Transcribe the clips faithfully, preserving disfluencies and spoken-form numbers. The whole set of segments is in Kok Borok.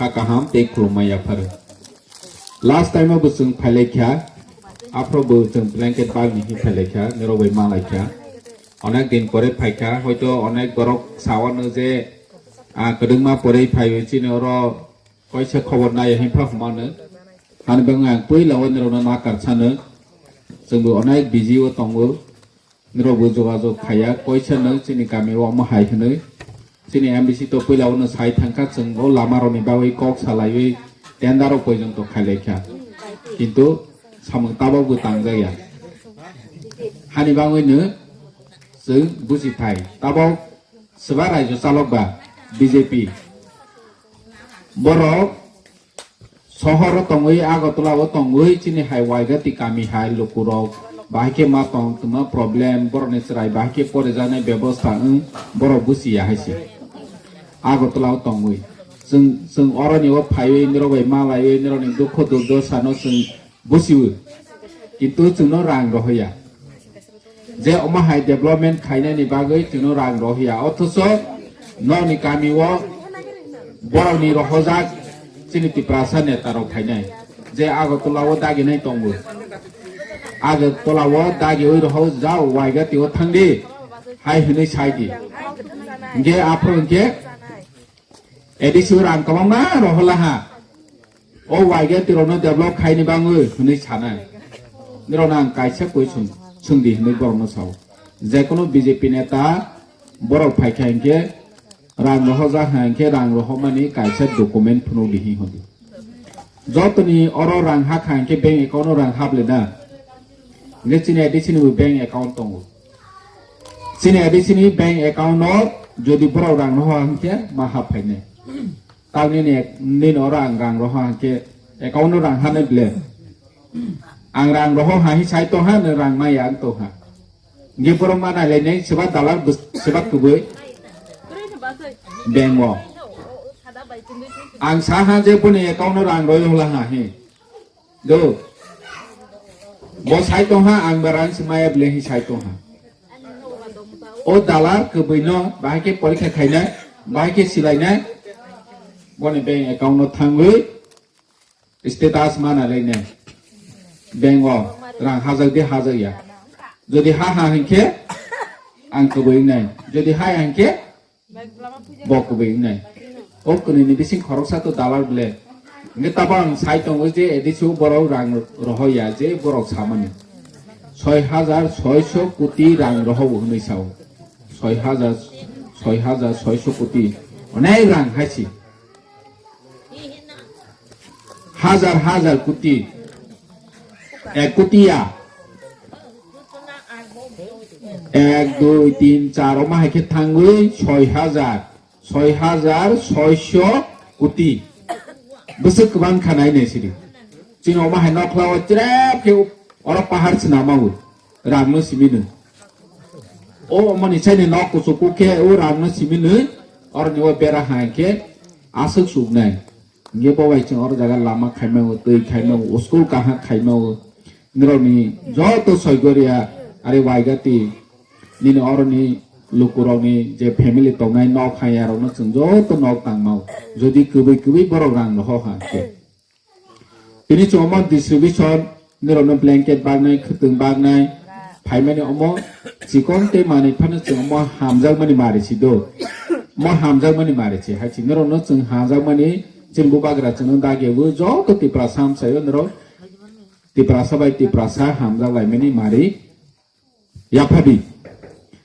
kaham tei khulumma yapharo. Last time o bo chwng phailaikha, aphro bo chwng blanket bagni hi phailaikha, nirok bai malaikha. Onek din pore phaikha, hoito onek borok sawano je, ah, kwdwngma pore phaiwi chini oro kaisa khobor naiya hinpha humano. Hani bagwi ang puila o nirokno nakar sano. Chwngbo onek busy o tongo. Nirokbo jogajog khaiya, koisa no chini kami o omo hai hwnwi. Chini M D C to puila o no sai thangkha, chwng o lama rokni bagwi kok salaiwi tender rok poijonto khailaikha. Kintu samung tabok bo tangjakya. Hani bagwi no chwng buji thai. Tabok swba raijo chalok ba B J P. Borok sohor o tongwi, Agartala o tongwi, chini hai Waigati kami hai lukurok bahai khe ma tong tongma problem, borokni chwrai bahai khe porijaknai bebosta wng, borok buchiya hai se. Agartala o tongwi. Chwng, chwng oroni o phaiwi, nirok bai malaiwi, nirokni dukho durdosa no chwng buchiwi. Kintu chwngno rang rohoya. Je omo hai development khainani bagwi chwngno rang rohoya. Othocho nokni kami o borokni rohojak chini Tiprasa neta rok phainai. Je Agartala o daginai tongo. Agartala o dagiwi rohojak Waigati o thangdi. Hai hwnwi saidi. Hinkhe aphuru hinkhe A D C o rang kwbangma rohola ha. O Waigati rokno develop khaini bagwi hwnwi sanai. Nirokno ang kaisa question swngdi hwnwi borokno sao. Jekono B J P neta borok phaikha hinkhe rang rohojak ha hinkhe rang rohormani kaisa document phunukdi hi hwnwi. Jotoni oro rang hakha hinkhe bank account o rang haplena. Hinkhe chini A D C ni bo bank account tongo. Chini A D C ni bank account o jodi borok rang roho hinkhe ma hap phainai. Tamni ni, nini oro ang rang roho hwnkhe account o rang hanai ble. Ang rang roho ha hi sai tong ha, nwng rang maya ang tong ha. Nge borok ma nai lai nai seba dalar bus-, seba kubui. Bank o. Ang sa ha je boni account o rang roi hola ha hi. Do. Bo sai tong ha, ang ba rang si maya ble hi sai tong ha. O dalar kwbwi no bahai khe porikha khainai, bahai khe silainai, boni bank account no thangwi status mana lainai. Bank o rang hajak di hajak ya. Jodi ha ha hinkhe ang kwbwi wngnai. Jodi ha ya hinkhe bo kubui wngnai. O kwnwi ni bising khoroksa to dalar ble. Nge tabo ang sai tongo je A D C o borok rang rohoya je borok samani. Soi hajar soiso koti rang roho hwnwi sao. Soi hajar, soi hajar soiso koti. Onek rang haisi. Hajar hajar koti. Ek koti ya. Ek, dui, tin, char, omo hai khe thangwi soi hajar, soi hajar soiso koti. Bwswk kwbang kha nai nai sidi. Chini omo hai nokla o cherep khe oro pahar swnama o rang no simi no. O omo ni chai ni nok kuchuk khe o rang no simi no, oro ni o bera hai khe aswk suk nai. Nge bo bai chwng oro jaga lama khaima o, twi khaima o, school kaham khaima o. Nirokni joto soigoria, are Waigati, nini oroni lukurokni je family tongnai nok hai arokno chwng joto nok tangma o. Jodi kwbwi kwbwi borok rang roho ha khe. Tini chwng omo distribution, nirokno blanket baknai, khwtwng baknai, phaimani omo chikon tei manwi phano chwng omo hamjakmani mari si do. Omo hamjakmani mari si, hai si nirokno chwng hamjakmani chini bubagra chwngno dagi bo joto Tiprasa hamsayo nirok Tiprasa bai Tiprasa hamjak laimani mari. Yaphadi.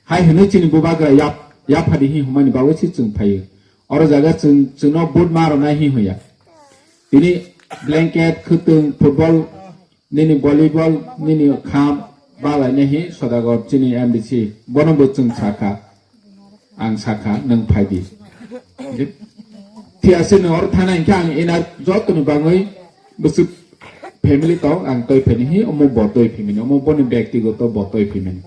Hai hwnwi chini bubagra yap-, yaphadi hi hwnmani bagwi se chwng phaio. Oro jaga chwng, chwngno vote ma rwnai hi hwnya. Tini blanket, khwtwng, football, nini volleyball, nini kham, balainai hi Sodagar chini M D C. Bono bo chwng sakha. Ang sakha, nwng phaidi. Thiyase nwng oro thanai hinkhe ang enar jotoni bagwi bwswk family tong, ang toi phaini hi, omo bo toi phimani, omo boni byaktigoto bo toi phimani.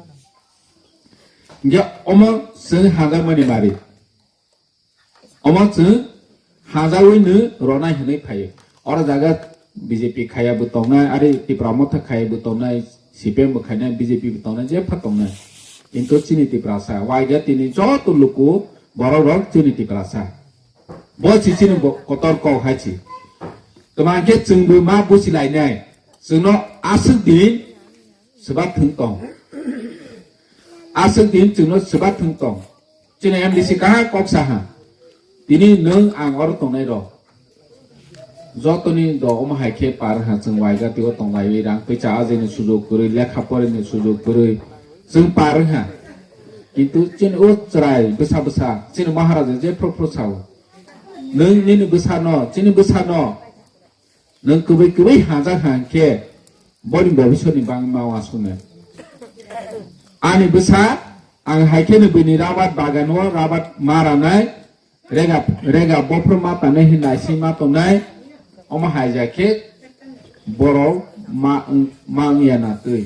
Hinkhe omo chwng hajakmani mari. Omo chwng hajawi nw ronai hwnwi phaio. Oro jaga B J P khaya bo tongnai, ari Tipra Motha khaya bo tongnai, C P M bo khainai, B J P bo tongnai, jepha tongnai. Kintu chini Tiprasa, waiga tini joto luku borok rok chini Tiprasa. Bo si chini bo kotor kok hai si. Tama hwnkhe chwngbo ma busi lainai. Chwngno aswk din swbat thwng tong. Aswk din chwngno swbat thwng tong. Chini M D C kaha kok saha. Tini nwng ang oro tongnai rok. Jotoni do omo hai khe par ha chwng waiga tio tonglaiwi rang pisa ajini sujog kwrwi lekha porini sujog kwrwi chwng par ha. Kintu chini o chwrai bwsa bwsa chini Maharaja je phro phro sao. Nwng nini bwsano, chini bwsano, nwng kwbwi kwbwi hajak ha hwnkhe, boni bobiswrni bagwi ma uansuknai. Ani bwsa, ang hai kheno bini rabat bagano rabat ma ranai, rega, rega bophro ma tanai hwnwi naising ma tongnai, omo hai ja khe borok ma wng, ma wngya na twi.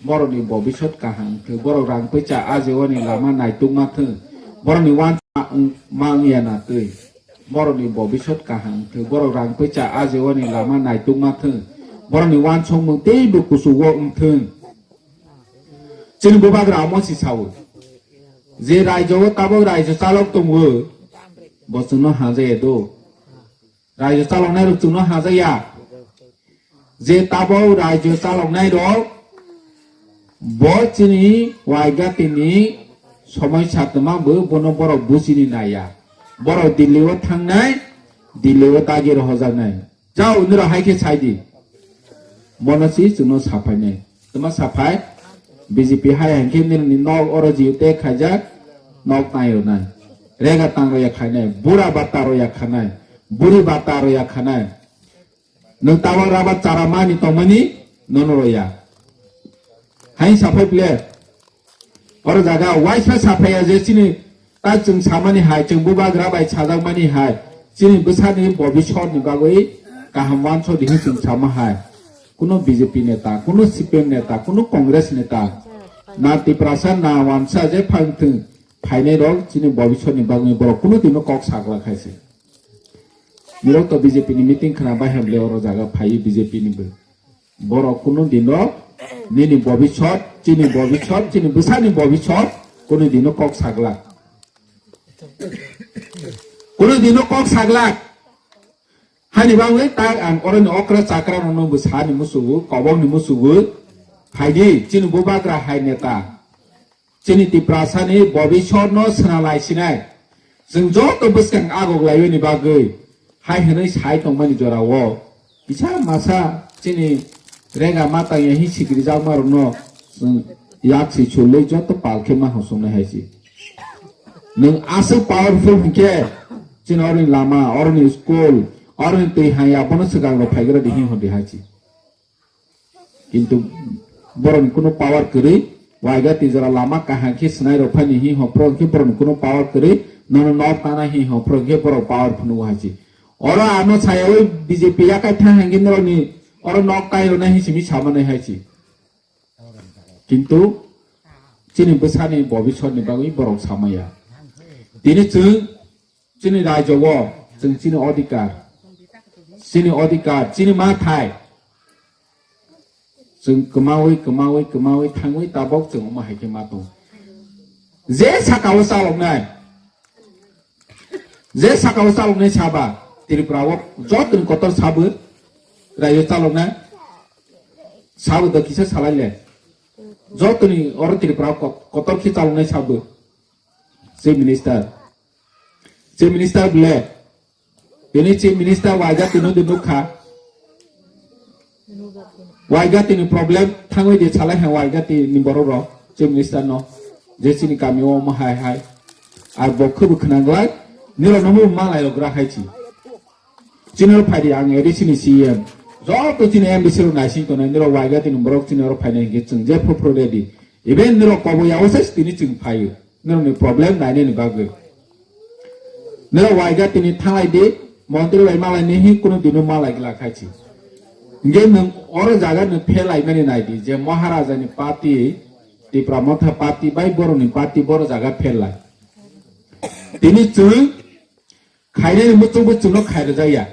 Borokni bobiswt kaham wngthwng, borok rang pisa ajeoni lama naitukma thwng, borokni uansuk ma wng, ma wngya na twi. Borokni bobiswt kaham wngthwng, borok rang pisa ajeoni lama naitukma thwng, borokni uansukmung teibo kuchugo wngthwng. Chini bubagra omo si sao, je raijo o tabok raijo chalok tongo, bo chwngno hajaya do. Raijo chaloknai rok chwngno hajaya. Je tabok raijo chaloknai rok, bo chini waiga tini somoi satma bo bono borok bujini naiya. Borok Delhi o thangnai, Delhi o dagi rohojaknai. Jao, nirok hai khe sai di. Bono si chwngno saphainai. Tama saphai, B J P hai hwnkhe nirokni nok oro jiyo te khaijak, nok tang rwnai. Rega tang rwya khainai, bura bata rwya khanai, buri bata rwya khanai. Nwng tabok rabat chara mani tongmani nono roya. Hai saphai ple. Oro jaga waisa saphaiya je chini ta chwng samani hai, chwng bubagra bai sajakmani hai, chini bwsani bobiswtni bagwi kaham uansuk di hwn chwng sama hai. Kuno B J P neta, kuno C P M neta, kuno Congress neta, na Tiprasa, na uansa je phang thwng phainai rok chini bobiswtni bagwi borok kuno dino kok saglak hai se. Nirok to B J P ni meeting khna bai hamle oro jaga phai B J P ni bo. Borok kuno dino nini bobiswt, chini bobiswt, chini bwsani bobiswt kuno dino kok saglak. Kuno dino kok saglak. Hani bagwi tak ang oroni okra chakra rokno bo sani musugo, kobokni musugo. Phaidi chini bubagra hai neta. Chini Tiprasani bobiswtno swnalai sinai. Chwng joto bwskang agok laiwini bagwi hai hwnwi sai tongmani jorao kisa masa chini rega matangya hi sikrijakmarokno chwng yak si chulwi joto pal khe ma hosongnai hai si. Nwng aswk powerful hinkhe chini oroni lama, oroni school, oroni twi haya bono swkang rok phaigra di hi hwn di hai si. Kintu borokni kuno power kwrwi, waiga twi jora lama kaham khe swnai rok phani hi hopro khe borokni kuno power kwrwi, nono nok tana hi hopro khe borok power phunu hai si. Oro ano sayawi B J P yakai thang hangkhe norokni oro nok kai rwna hi simi samanai hai si. Kintu chini bwsani bobiswtni bagwi borok samaya. Tini chwng Chini raijo o chwng chini odhikar, chini odhikar, chini mathai chwng kwmawi, kwmawi, kwmawi thangwi tabok chwng omo hai khe ma tong. Je saka o chaloknai, je saka o chaloknai saba, Tripura o jotoni kotor sabo, raijo chaloknai sabo do kisa salai le. Jotoni oro Tripura o kot-, kotor khe chaloknai sabo, Chief Minister. Chief Minister bole, bini Chief Minister waigati no di nukha. Waigati ni problem thangwi di salai ha waigati ni borok rok Chief Minister no. Je chini kami o omo hai hai. Ar bo khubu khwnang glak, nirok no bo malai rok gra hai chi. Chini rok phai di ang A D C ni C E M. Joto chini M D C rok naising tongnai, nirok waigati ni borok chini rok phainai hingke chwng je phuru phuru ready. Even nirok kobo ya o se tini chwng phaio. Nirokni problem nainani bagwi. Nirok waiga tini thanglai di, montri bai malai ni hi kunu dino malai gla khai chi. Hingke nwng oro jaga nwng phelai mani nai di, je Maharaja ni party, Tipra Motha party bai borok ni party boro jaga phelai. Tini chwng khainani muchung bo chwngno khairwjakya.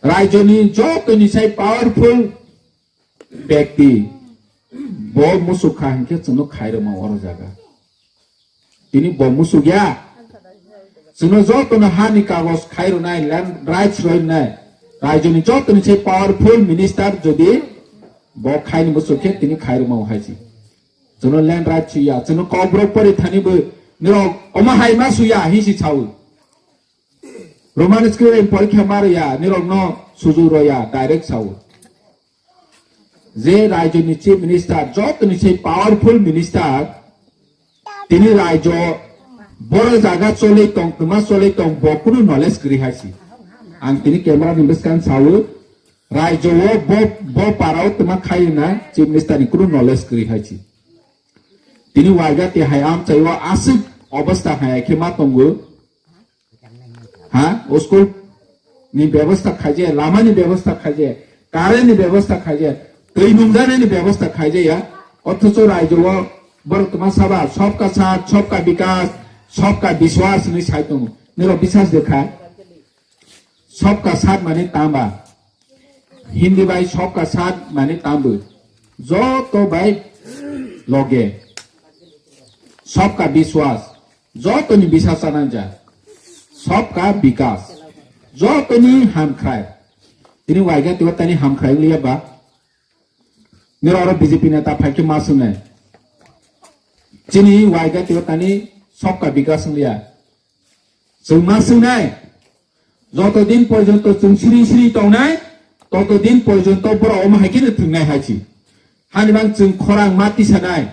Raijoni jotoni sai powerful bekti bo musuk kha hinkhe chwngno khairwma oro jaga. Tini bo musuk ya. Chwngno jotono hani kagoj khai rwnai, land rights roi rwnai. Raijoni jotoni se powerful minister jodi bo khaini muchuk khe tini khai rwma hai si. Chwngno land rights suya, chwngno kokborok pori thani bo nirok omo hai ma suya hi si sao. Roman script porikha ma rwya, nirokno suju roya, direct sao. Je raijoni chief minister, jotoni se powerful minister, tini raijo boro jaga choli tong, tma choli tong, bo kunu knowledge kwrwi hai si. Ang tini camera ni bwskang sao, raijo o bo, bo parao tma khai na chief minister ni kunu knowledge kwrwi hai si. Tini waiga te hai amchai o aswk obostha hai khe ma tongo. Ha? O school ni bebostha khaijaya, lama ni bebostha khaijaya, current ni bebostha khaijaya, twi nungjanani bebostha khaijaya. Othocho raijo o borok tma saba, "Sabka saath, sabka vikas, sabka biswas" hinwi sai tongo. Nirok biswas de kha. Sabka saath mane tamba. Hindi bai sabka saath mane tambo. Joto bai loge. Sabka biswas. Jotoni bisa chananja. Sabka bikas. Jotoni hamkhrai. Tini waiga tiwa tani hamkhrai liya ba. Nirok oro B J P neta phaikhe ma swngnai. Chini waiga tiwa tani sabka bikas wngya. Chwng ma swngnai. Joto din porjonto chwng siri siri tongnai, toto din porjonto borok omo hai kheno thwngnai hai si. Hani bang chwng khorang ma tisanai.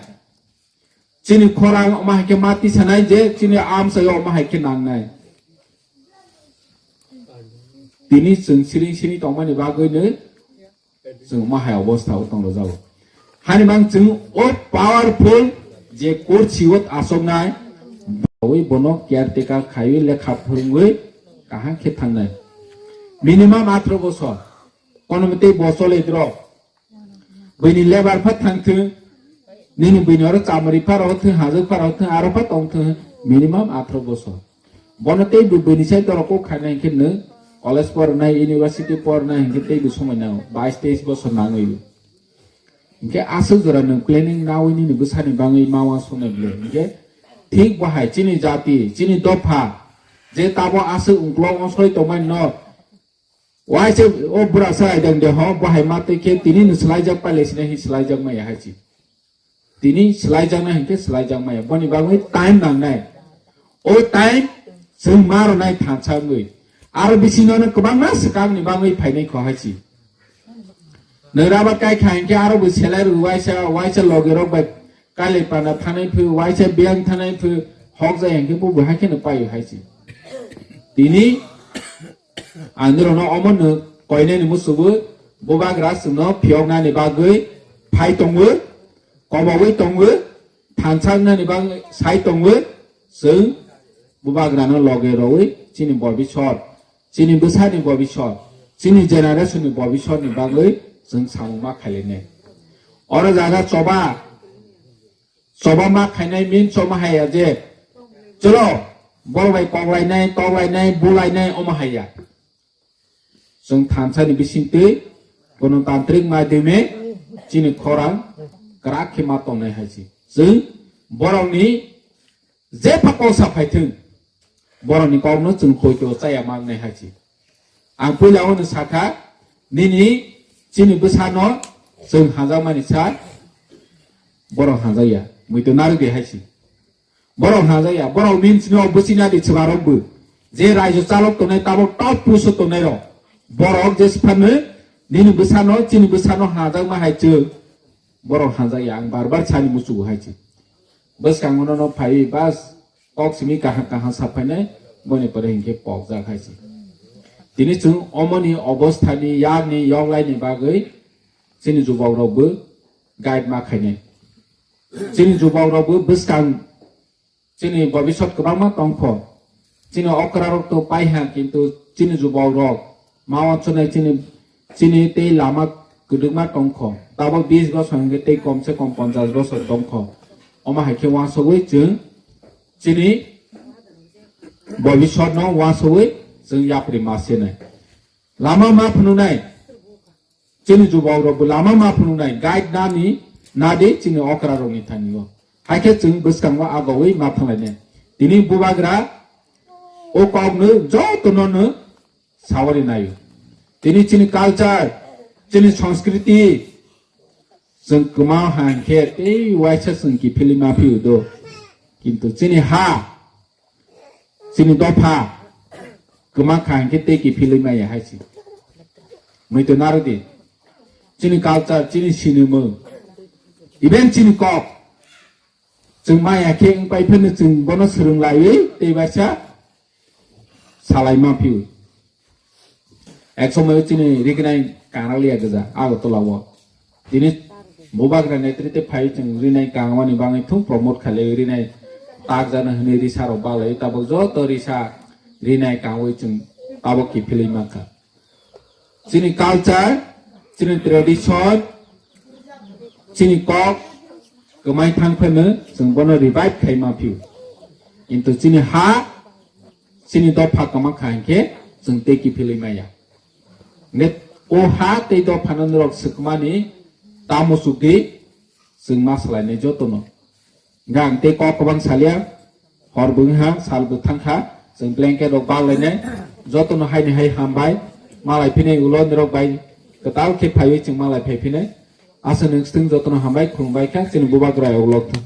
Chini khorang omo hai khe ma tisanai je chini amsai omo hai khe nangnai. Tini chwng siring siring tongmani bagwi no chwng omo hai obostha o tonglajago. Hani bang chwng o powerful je kursi o asoknai, bawi bono caretaker khaiwi lekha phwrwngwi kaham khe thangnai. Minimum atro bosor. Kono mtwi bo chole drok. Bini lebar pha thang thung, nini bini oro chamari pha rok thung, hajak pha rok thung, aro pha tong thung, minimum atro bosor. Bono tei bo bini sai dorok kok khaina hinkhe nwng college pornai, university pornai hinkhe tei bo somoi nango, bais teis bosor nangwi. Hinkhe aswk jora nwng planning nawi nini bwsani bangwi ma uansuknai bwle. Hinkhe thik bahai chini jati, chini dopha, je tabo aswk ungklok onsoi tongmani no, Waisa o bura sa aidang de ho, bo hai ma tei khe tini no swlaijak paile sina hi swlaijak maya hai si. Tini swlaijak na hinkhe swlaijak maya. Boni bagwi time nangnai. O time chwng ma rwnai thansa wngwi. Aro bisingo no kwbangma swkang ni bagwi phainai kho hai si. Nwng raba kai kha hinkhe aro bo selai rw waisa, waisa logi rok bai kali pana thanai phu, waisa biyang thanai phu, hok jai hinkhe bo bo hai kheno paio hai si. Tini Ang nirokno omono koinani musugo, bubagra chwngno phiyoknani bagwi phai tongo, kobowi tongo, thansa wngnani bagwi sai tongo, chwng bubagrano loge rowi chini bobisor, chini bwsani bobisor, chini generation ni bobisorni bagwi chwng samung ma khailene. Oro jaga choba, choba ma khainai min choba haiya je, chwlo, borok bai koklainai, toklainai, bulainai, omo haiya. Chwng thansani bisingtwi gonotantrik madhyome chini khorang kwrak khe ma tongnai hai se. Chwng borokni jepha kok sa phaithwng, borokni kokno chwng poito chaya mangnai hai se. Ang puila ono sakha, nini chini bwsano chwng hanjakmani sa borok hanjakya, muitu narwkdi hai se. Borok hanjakya, borok minsino bwsina di chwlarokbo. Je raijo chalok tongnai tabok top puso tongnairok. Borok je siphano nini bwsano, chini bwsano hanjakma hai chwng. Borok hanjakya, ang bar bar sani muchugo hai se. Bwskango nono phaiwi bas kok simi kaham kaham saphainai, boni pore hinkhe pokjak hai se. Tini chwng omoni obosthani yakni yoklaini bagwi chini jubokrokbo guide ma khainai. Chini jubokrokbo bwskang Chini bobisot kwbangma tongkho. Chini okrarok to paiha, kintu chini jubokrok ma wansuknai chini, chini tei lama kwdwkma tongkho. Tabok bis bosor hwnkhe tei komse kom ponchash bosor tongkho. Omo hai khe wansugwi chwng chini bobisotno wansugwi chwng yapri ma sinai. Lama ma phunuknai. Chini jubokrokbo lama ma phunuknai, guide nani, nadi chini okrarokni thani o. Hai khe chwng bwskango agowi ma thanglainai. Tini bubagra O kokno jotono no sawari naio. Tini chini culture, chini sanskriti, chwng kwma hwnkhe tei waisa chwng kiphilwi ma phio do. Kintu chini ha, chini dopha kwma kha hwnkhe tei kiphilwi maya hai se. Muitu narwdi. Chini culture, chini sinimung, even chini kok. Chwng maya khe wng pai phano chwng bono swrwng laiwi tei waisa salai ma phio. Ek somoyo chini rignai kangraliya gwja Agartala o. Tini bubagra netrite phai chwng rinai kangmani bangwi thung promote khalai rinai tak jana hwnwi risa rok balai tabuk joto risa rinai kangwi chwng tabuk kiphilwi mankha. Chini culture, chini tradition, chini kok kwmai thang phano chwng bono revive khai ma phio. Kintu chini ha, chini dopha kwma kha hwnkhe chwng tei kiphilwi maya. Ne o ha tei dophano norok swkmani tamo chukdi chwng ma salainai jotono. Hwnkhe ang tei kok kwbang salia, hor bo wngha, sal bo thangkha, chwng blanket rok bak lainai, jotono haini hai hambai, malai phinai ulo norok bai kwtal khe phaiwi chwng malai phai phinai. Aswk nwng swtwng jotono hambai khulumbai kha, chini bubagra ulo thung.